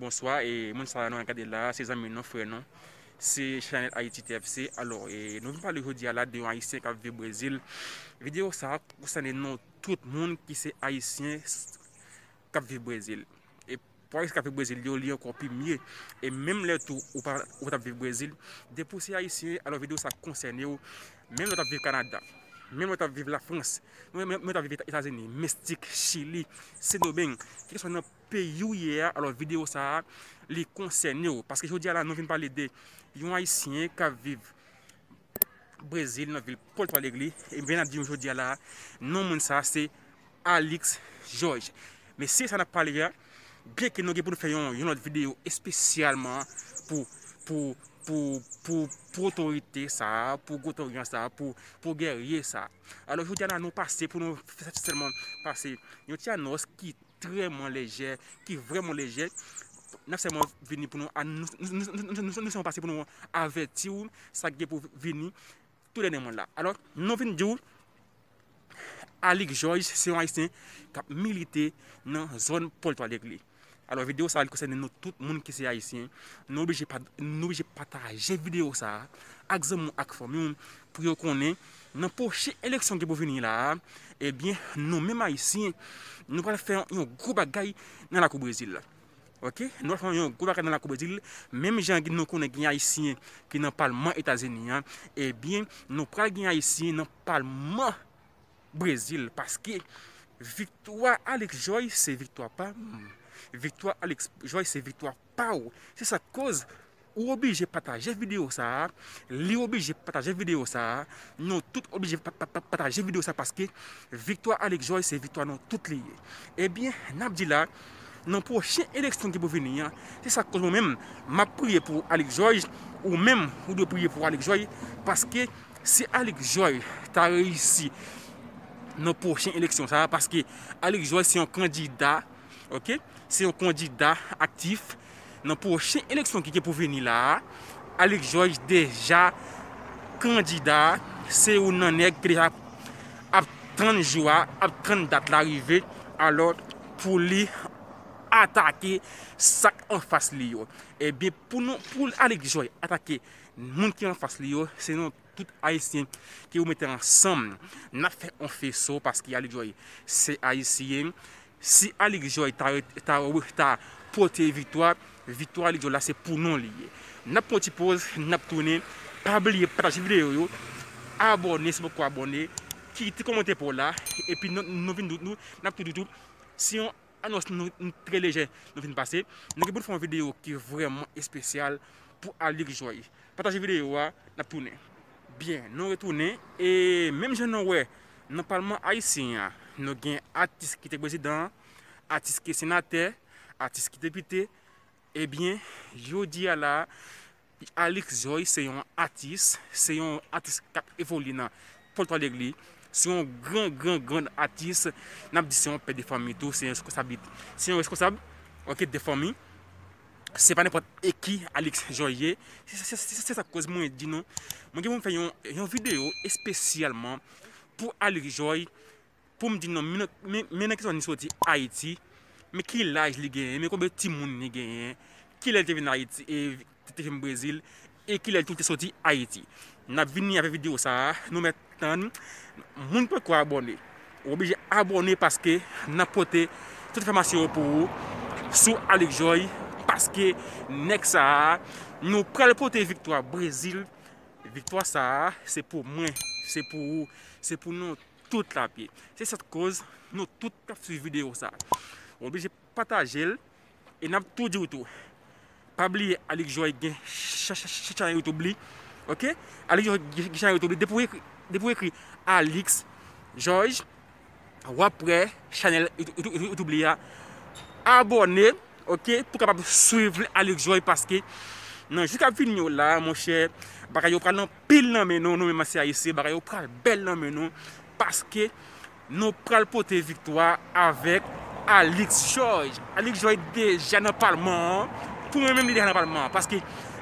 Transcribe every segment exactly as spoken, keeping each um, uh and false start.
Bonswa, e moun sa a nou ap gade la, se zanmi nou, frè nou. Se Chanèl Ayiti T F C. Alò, e nou vin pale jodi a la de yon Ayisyen k ap viv Brezil. Videyo sa a konsène nou tout moun ki se Ayisyen s-, k ap viv Brezil. E pou Ayisyen k ap viv Brezil yo, li ankò pi mye. E menm lè tou ou pa, ou pa t ap viv Brezil, depi w se Ayisyen, alò videyo sa a konsène w. Menm lè w t ap viv Kanada, menm lè w t ap viv Lafrans, menm, menm, menm lè w t ap viv Eta-, Etazini, Meksik, Chili, Sendomeng, kèlkeswa nan peyi w ye a, alò videyo sa a, li konsène w. Paske jodi a la, nou vin pale de yon Ayisyen k ap viv Brezil, nan vil Porto Alegre. Ebyen, n ap di nou jodi a la, non moun sa a se Alix Georges. Mesye sa n ap pale a, byenke nou gen pou nou fè yon, yon lòt videyo espesyalman pou, pou, pou, pou, pou otorite sa a, pou gwo tongan sa a, pou, pou gèrye sa a. Alò, jodi a la, nou pase pou nou fè sèlman pase yon ti anons ki trèman lejè, ki vrèman lejè. N ap sèlman vini pou nou, nou, nou, nou, nou, nou, nou sèlman pase pou nou avèti w sa k gen pou vini tou dènyèman la. Alò, nou vin di w, Alix Georges se yon Ayisyen k ap milite nan zòn Porto Alegre. Alò, videyo sa a, li konsène nou tout moun ki se Ayisyen. Nou oblije pa-, nou oblije pataje videyo sa a ak zanmi w, ak fanmi w, pou yo konnen nan pwochen eleksyon ki pou vini la a, ebyen, nou menm Ayisyen, nou pral fè yon gwo bagay nan lakou Brezil la. Oke? Nou pral fè yon gwo bagay nan lakou Brezil, menm jan nou konnen gen Ayisyen ki nan palman Etazini an, ebyen, nou pral gen Ayisyen nan palman Brezil, paske viktwa Alix Georges se viktwa pa m. Viktwa Alix Georges se viktwa pa w. Se sa k koz ou oblije pataje videyo sa a, li oblije pataje videyo sa a, nou tout oblije pa, pa, pa, pataje videyo sa a, paske viktwa Alix Georges se viktwa nou tout li ye. Ebyen, n ap di la, nan pwochen eleksyon ki pou vini an, se sa k koz mwen menm, m ap priye pou Alix Georges, ou menm, ou dwe priye pou Alix Georges, paske si Alix Georges ta reyisi nan pwochen eleksyon sa a, paske Alix Georges se yon kandida, oke? Se yon kandida aktif. Nan pwochen eleksyon ki gen pou vini la a, Alix Georges deja kandida, se youn nan nèg ki deja ap tann jou a, ap tann dat la rive, alò pou li atake sa k anfas li yo. Ebyen, pou nou, pou Alix Georges atake moun ki anfas li yo, se nou tout Ayisyen ki pou mete ansanm, n ap fè yon feso, paske Alix Georges se Ayisyen. Si Alix Georges ta, ta, ta pote viktwa, viktwa Alix Georges la se pou nou li ye. N ap pran ti poz, n ap tounen. Pa bliye pataje videyo yo, abòne si w poko abòne, kite kòmantè pa w la, epi nou, nou vin di w, n ap tou di w tou, se yon anons nou, nou trè lejè, nou vin pase. Nou gen pou n fè yon videyo ki vrèman espesyal pou Alix Georges. Pataje videyo a, n ap tounen. Byen, nou retounen, e menm jan nou wè, nan palman ayisyen an, nou gen atis ki te prezidan, atis ki senatè, atis ki depite, ebyen, jodi a la, Alix Georges se yon atis, se yon atis k ap evolye nan Pòtoalegle, se yon gran, gran, gran atis, n ap di se yon pè de fanmi tou, se yon reskonsab, se yon reskonsab, oke, de fanmi. Se pa nenpòt e ki Alix Georges ye. Se, se, se, se, se sa k koz mwen di nou, mwen gen pou m fè yon, yon videyo espesyalman pou Alix Georges, pou m di nou, men, men, men nan kesyon li soti Ayiti, men ki laj li genyen, men konbyen timoun li genyen, kilè li te vin Ayiti, e, te, te vin Brezil, e kilè li tou te soti Ayiti. N ap vini avèk videyo sa a, nou mèt tann. Moun ki poko abòne, ou oblije abòne paske n ap pote tout enfòmasyon yo pou ou sou Alix Georges, paske nèg sa a, nou pral pote viktwa Brezil. Viktwa sa a, se pou mwen, se pou ou, se pou nou tout lapye. Se sa k koz nou tout k ap swiv videyo sa a, ou oblije pataje l, e n ap tou di w tou, pa bliye Alix Georges gen cha-, cha-, cha-, chanèl YouTube li, oke? Alix Georges gen, gen chanèl YouTube li, depi w ekri, depi w ekri Alix Georges, w ap wè chanèl YouTube, YouTube, YouTube li a. Abòne, oke, pou kapab swiv Alix Georges, paske nan jou k ap vini yo la, monchè, bagay yo pral anpil nan men nou, nou menm ansyen ayisyen, bagay yo pral bèl nan men nou, paske nou pral pote viktwa avèk Alix Georges. Alix Georges deja nan palman an, pou mwen menm li deja nan palman an, paske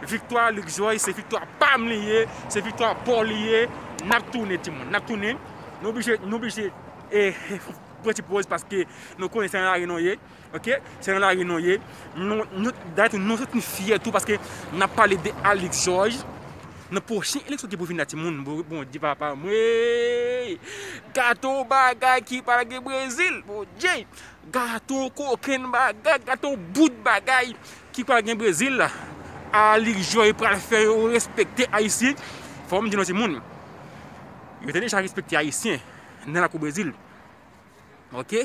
viktwa Alix Georges se viktwa pa m li ye, se viktwa pa w li ye. N ap tounen, timoun, n ap tounen, nou oblije, nou oblije, e, pran ti poz paske nou konnen se nan lari nou ye. Ok? Se nan lari nou ye. Nou, nou, dayè tou, nou sot fyè tou paske n ap pale de Alix Georges. Nan pwochen eleksyon ki pou vini la, timoun, Bon- Bondye papa mwen. Gato bagay ki pral gen Brezil, Bondye. Gato kokenn bagay, gato bout bagay ki pral gen Brezil la. Alix Georges pral fè yo respekte Ayisyen. Fò m di nou, timoun, yo te deja respekte Ayisyen nan lakou Brezil. Ok?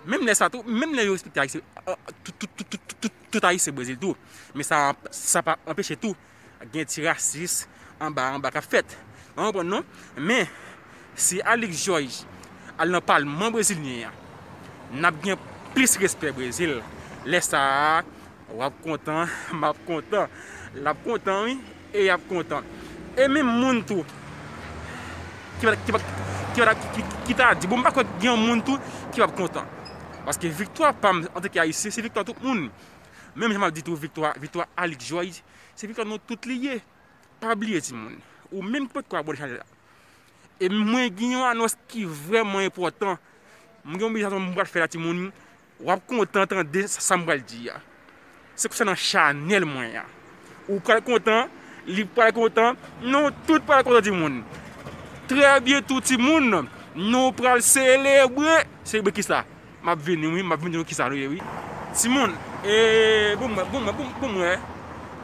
Menm lè sa tou, menm lè yo respekte Ayisyen, tout, tout, tout, tout, tout, tout Ayisyen Brezil tou. Men sa, sa pa anpeche tou gen ti rasis anba anba k ap fèt. Ou konprann non? Men, si Alix Georges al nan palman brezilyen an, n ap gen plis respè Brezil. Lè sa a, w ap kontan, m ap kontan, l ap kontan, wi, e y ap kontan. E menm moun tou ki pa, ki pa, ki pa, ki, ki, ki ta di, bon, m pa kwè gen yon moun tou ki p ap kontan. Paske viktwa pa m antanke Ayisyen, se viktwa tout moun. Menm jan m ap di tou, viktwa, viktwa Alix Georges, se viktwa nou tout li ye. Pa bliye, timoun. Ou menm ki potko abòne chanèl la. E mwen gen yon anons ki vrèman enpòtan. Mwen gen yon meditasion mwen pral fè la, timoun. W ap kontan tande sa, sa m pral di a. Se konsènan chanèl mwen an. Ou pral kontan, li pral kontan, nou tout pral kontan, timoun. Trè byento, timoun, nou pral selebre. Selebre kisa? M ap vini, wi, m ap vini, wi, kisa nou ye, wi. Timoun, e, bon, mwen, bon, mwen, bon, bon, mwen.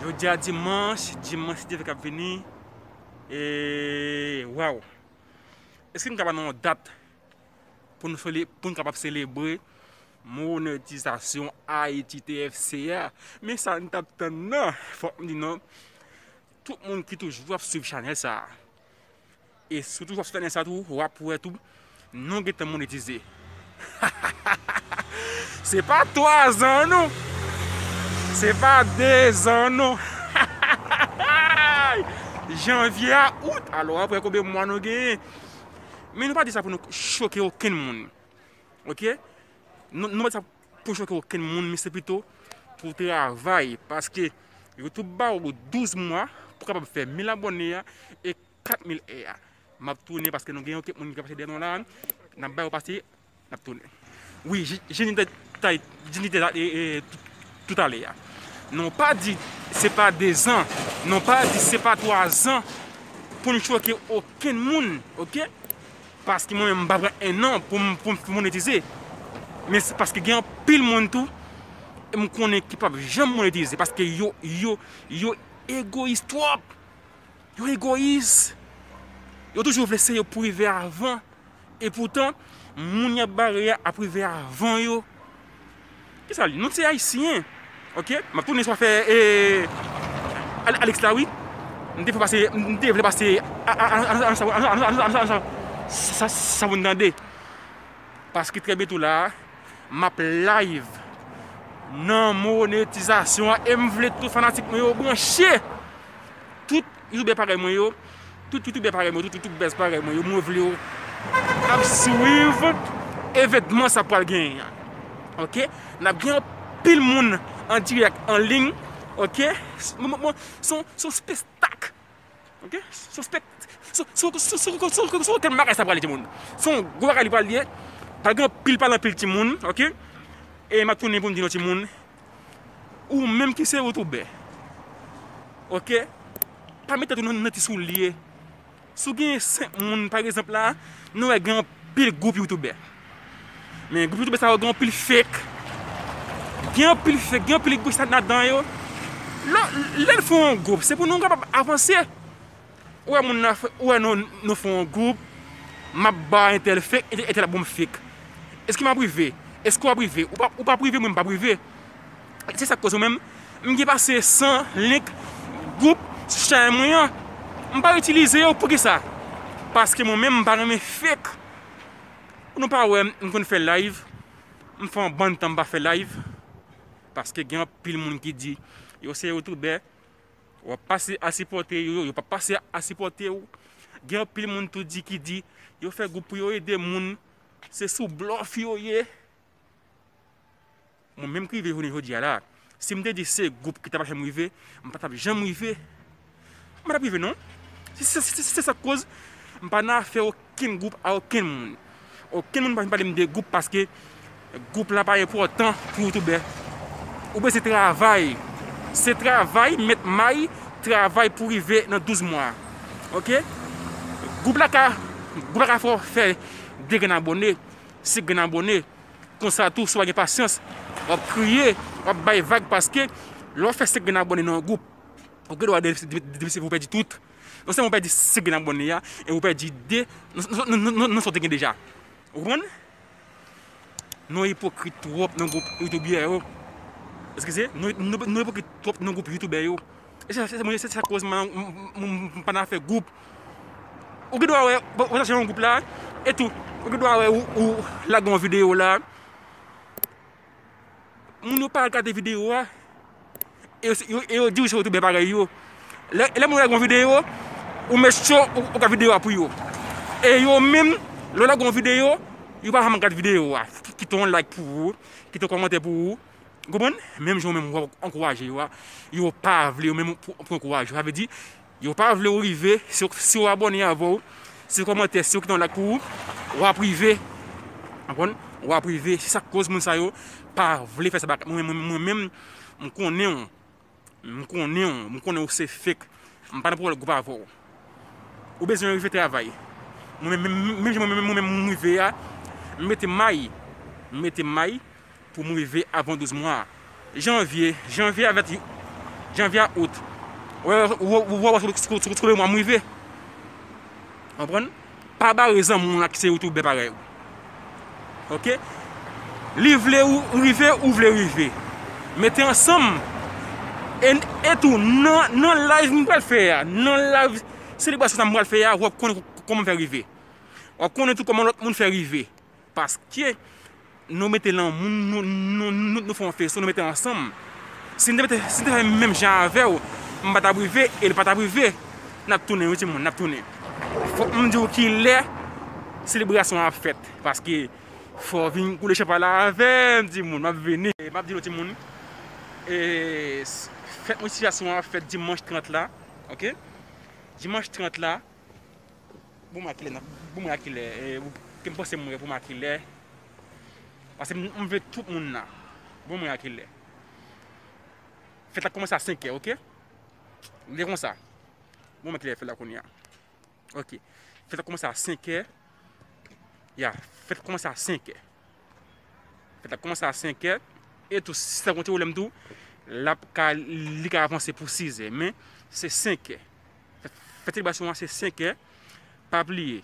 Jodi a dimanch, dimanch, Dye vle k ap vini. E, waw. Èske n ka ba nou yon dat pou nou sele-, pou n kapab selebre monetizasyon Ayiti T F C a? Men sa n t ap tann nan, fòk m di nou, tout moun ki toujou ap swiv chanèl sa a, e si w toujou ap swiv chanèl sa a tou, w ap wè tou, nou gentan monetize. Se pa twa zan non. Se pa de zan non. Janvye a out, alò w ap wè konbyen mwa nou genyen. Men nou pa di sa pou nou choke okenn moun. Ok? Nou, nou pa di sa pou choke okenn moun, men se pito pou travay. Paske YouTube ba w douz mwa pou kapab fè mil abòne a e kat mil è a. M ap tounen paske nou gen yon kèk moun ki ka pase dèyè nou la. N ap ba yo pase, n ap tounen. Wi, Jenny te, te, Jenny te, e, e, tou- toutalè a. Non pa di se pa de zan, non pa di se pa twa zan pou n choke okenn moun, ok? Paske mwen menm, m pa pran en an pou m, pou m monetize. Men se paske gen anpil moun tou, m konnen ki p ap janm monetize. Paske yo, yo, yo egoyis twòp. Yo egoyis. Yo toujou vle se yo pou rive avan. E poutan, moun y ap bare a ap rive avan yo. Kisa li? Nou se Ayisyen. Ok? M ap tounen sou afè, e, Al- Alex la, wi. M te vle pase, m te vle pase a, a, a, a, a, sa, sa, sa pou n tande. Paske trè byento la, m ap live nan monetizasyon an e m vle tout fanatik mwen yo branche. Tout youtubè parèy mwen yo, tout youtubè parèy mwen yo, tout youtubèz parèy mwen yo, mwen vle yo ap swiv evènman sa pral genyen an. Ok? N ap gen anpil moun an dirèk, an liy. Ok? Mwen, mwen, mwen, se yon, se yon spestak. Ok? Se yon spek-, se, se, se, se, se, se, se yon kèk bagay sa pral ye, timoun. Se yon gwo bagay li pral ye. Pral gen anpil pale, anpil timoun. Ok? E m ap tounen pou m di nou, timoun, ou menm ki se youtubè, ok, pa met tèt ou nan, nan ti soulye. Si w genyen senk moun, pa egzanp la, nou wè gen anpil gwoup youtubè. Men gwoup youtubè sa yo gen anpil fake. Gen anpil fake, gen anpil gouch ladan yo. Lè, lè n fè yon gwoup, se pou nou kapab avanse. Ou wè moun nan fè, ou wè nou, nou fè yon gwoup, m ap ba entèl fake, entèl, entèl ap ban m fake. Èske m ap rive? Èske w ap rive? Ou pa, ou p ap rive, mwen m p ap rive. Se sa k koz mwen menm, m gen pase san link gwoup sou chanèl mwen an. M pa itilize yo, poukisa? Paske mwen menm m pa renmen fake. Nou pa wè m konn fè live, m fè yon bann tan m pa fè live. Paske gen anpil moun ki di yo se youtubè, w ap pase a sipòte yo, yo p ap pase a sipòte w. Gen anpil moun tou di ki di yo fè gwoup pou yo ede moun, se sou blòf yo ye. Mwen menm ki rive jounen jodi a la, si m te di se gwoup ki t ap fè m rive, m pa t ap janm rive. M pa t ap rive non. Se, se, se, se sa k koz m pa nan afè okenn gwoup a okenn moun. Okenn moun pa vin pale m de gwoup paske gwoup la pa enpòtan pou youtubè. Ou bezwen travay. Se travay, met may, travay pou rive nan douz mwa. Oke? Gwoup la ka, gwoup la ka fè w fè de grenn abòne, senk grenn abòne. Konsa tou, si w pa gen pasyans, w ap kriye, w ap bay vag paske lè w fè senk grenn abòne nan yon gwoup, ou gen dwa de, de, de, de, de, pou w pèdi tout. Non sèlman w pèdi senk grenn abòne a, e ou pèdi de nan, nan, nan, nan, nan sa w te gen deja. Ou konprann? Nou ipokrit twòp nan gwoup youtubè yo. Eskize, nou, nou, nou ipokrit twòp nan gwoup youtubè yo. E se, se, se, se sa koz mwen, m, m, m, m pa nan afè gwoup. Ou gen dwa wè, w, w chache yon gwoup la, e tou, ou gen dwa wè ou, ou lage yon videyo la. Moun yo pa al gade videyo a. E yo, yo, e yo di w se youtubè parèy yo. Lè, lè moun yo lage yon videyo, ou make sure ou, ou gade videyo a pou yo. E yo menm, lè yo lage yon videyo, yo pa janm gade videyo a. Ki-, kite yon like pou ou, kite yon kòmantè pou ou. Ou konprann? Menm jan ou menm w ap ankouraje yo a, yo pa vle yo menm pou, pou ankouraje yo. Sa vle di, yo pa vle ou rive, si yo, si yo abòne avè w, si yo kòmantè, si yo kite yon like pou ou, w ap rive. Ou konprann? W ap rive. Se sa k koz moun sa yo pa vle fè sa bak-, mwen, mwen, mwen menm, m konnen w. M konnen w. M konnen w se fake. M pa nan pwoblèm gwoup avè w. Ou bezwen rive travay. Mwen menm, menm, menm jan mwen menm, mwen menm m rive a, m mete may. M mete may pou m rive avan douz mwa. Janvye, janvye avèk, janvye a out. Wè, wè, wè, wè, sou, sou, sou, sou mwa m rive. Konprann? Pa bare zanmi w la ki se youtubè parèy ou. Oke? Li vle ou rive, ou vle rive. Mete ansanm. E, e tou, nan, nan live m pral fè a, nan live selebrasyon sa m pral fè a, w ap konnen kòman m fè rive. W ap konnen tou kòman lòt moun fè rive. Paske nou mete lan moun, nou, nou, nou, nou fè yon feso, nou mete ansanm. Si n te mete, si n te fè menm jan avè w, m pa t ap rive, e l pa t ap rive. N ap tounen, wi, timoun, n ap tounen. Fòk m di w kilè selebrasyon an ap fèt. Paske fò w vin koule chanpay la avè m, timoun, m ap vini. M ap di nou, timoun, e, s-, fèt motivasyon an ap fèt dimanch trant la, oke? Dimanch trant la, bon, mwen a kilè, n ap, bon, mwen a kilè, e, ou, ke m panse mwen pou mwen a kilè. Paske m, m vle tout moun la. Bon, mwen a kilè. Fèt la kòmanse a senkè, oke? Li konsa. Bon, mwen a kilè fèt la kounye a. Oke. Fèt la kòmanse a senkè. Ya, fèt la kòmanse a senkè. Fèt la kòmanse a senkè. E tou, si sa konte pwoblèm tou, l ap ka, li ka avanse pou sizè. Men, se senkè. Fèt, fèt selebrasyon an se senkè. Pa bliye,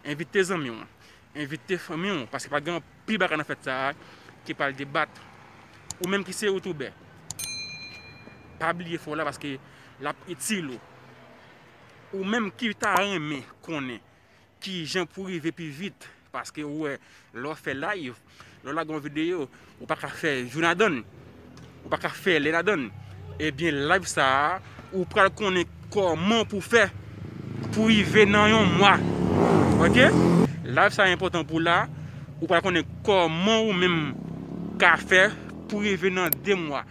envite zanmi w, envite fanmi w, paske pa gen anpil bagay nan fèt sa a ki pral debat. Ou menm ki se youtubè, pa bliye fè w la paske l ap itil ou. Ou menm ki ta renmen konnen kijan pou rive pi vit, paske ou wè, lè w fè live, lè w lage yon videyo, ou pa ka fè jou ladann, ou pa ka fè lè ladann, ebyen, live sa a, ou pral konnen kòman pou fè pou rive nan yon mwa. Oke? Live sa a enpòtan pou la, ou pral konnen kòman ou menm ka fè pou rive nan de mwa.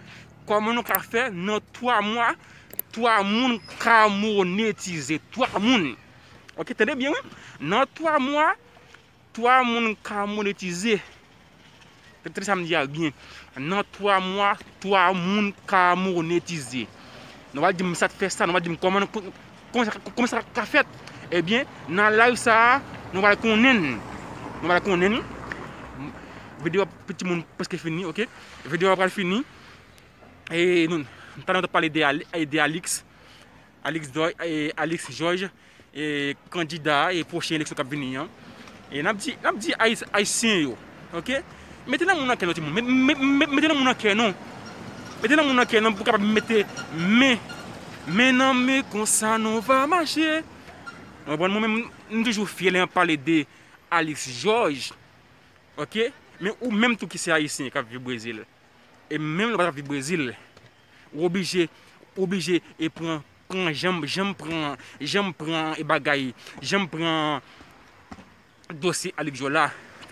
Kòman nou ka fè nan twa mwa, twa moun ka monetize. Twa moun. Oke, tande byen, wi. Nan twa mwa, twa moun ka monetize. Tande sa m di a byen. Nan twa mwa, twa moun ka monetize. Nou va di m sa k fè sa, nou va di m kòman, kòman sa, kòman sa ka fèt. Ebyen, nan live sa a, nou va konnen. Nou va konnen. Videyo a, timoun, prèske fini, oke? Videyo a pral fini. E nou, talè nou t ap pale de, Ale- de Alix, Alix Joy, e Alix Georges, e kandida e pwochen eleksyon k ap vini an. E n ap di, n ap di Ayis- Ayisyen yo, oke? Mete lanmou nan kè nou, timoun. Met- met- met- mete lanmou nan kè nou. Mete lanmou nan kè nou pou kapab mete men, men nan men, konsa nou va mache. Ou konprann? Mwen menm, m toujou fyè lè m ap pale de Alix Georges, oke? Men ou menm tou ki se Ayisyen k ap viv Brezil. E menm lè w pa t ap viv Brezil, ou oblije, oblije e pran, pran jan m, jan m pran, jan m pran e bagay, jan m pran dosye Alix Georges la.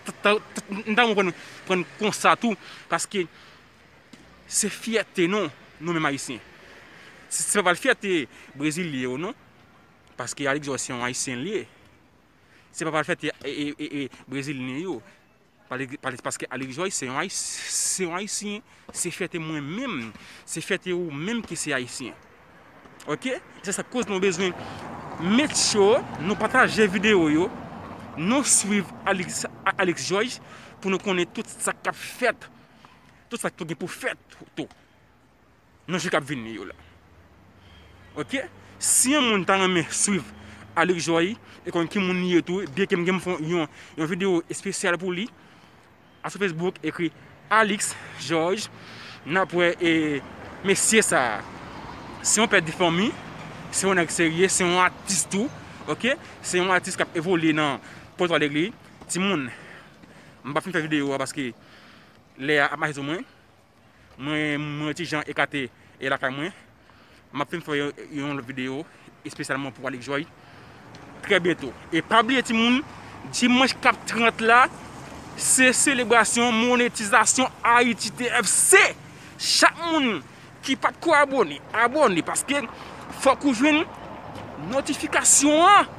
M ta renmen pran, pran konsa tou, paske se fyète nou, nou menm Ayisyen. Se, se pa fyète Brezil li ye, non. Paske Alix Georges se yon Ayisyen li ye. Se pa pral fète e, e, e, e Brezilyen yo. Pale, pale, paske Alex Joy se yon Ayis-, se yon Ayisyen. Se fyète mwen menm. Se fyète ou menm ki se Ayisyen. Ok? Se sa k koz nou bezwen make sure nou pataje videyo yo. Nou swiv Alex, Alex Joy pou nou konnen tout sa k ap fèt. Tout sa k tou gen pou fèt tou. Nan jou k ap vini yo la. Ok? Si yon moun ta renmen swiv Alex Joy e konn ki moun li ye tou, byenke m gen fè yon, yon videyo espesyal pou li, a sou Facebook, ekri Alex Joy, n ap wè e mesye sa a. Se yon pè de fanmi, se yon nèg serye, se yon atis tou, ok? Se yon atis k ap evolye nan pòtwa legliz. Timoun, m pa fin fè videyo a paske lè a ap mache sou mwen. Mwen, mwen ti jan ekate e lakay mwen. M ap fin fè yon, yon lòt videyo espesyalman pou Alex Joy trè byento. E pa bliye timoun, dimanch k ap trant la, se selebrasyon monetizasyon Ayiti T F C. Chak moun ki pa t ko abòne, abòne paske fòk ou jwenn notifikasyon an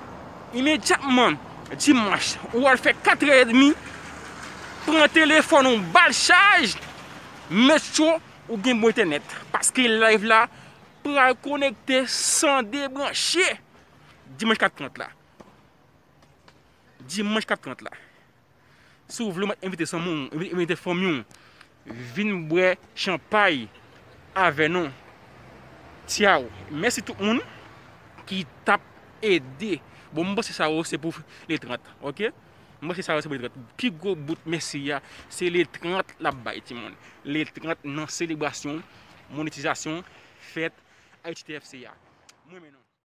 imedyatman. Dimanch, ou al fè katrè edmi, pran telefòn ou, ba l chaj, make sure ou gen bon entènèt, paske live la pral konekte san debranche. Dimanch k ap trant la. Dimanch k ap trant la. Si w vle, w mèt envite zanmi w, envi-, envite fanmi w, vin bwè chanpay avè nou. Tchaw. Mèsi tout moun ki t ap ede. Bon, m panse sa yo se pou le trant, ok? M panse sa yo se pou le trant. Pi gwo bout mèsi a, se le trant l ap bay, timoun. Le trant nan selebrasyon, monetizasyon, fèt Ayiti T F C a. Mwen menm.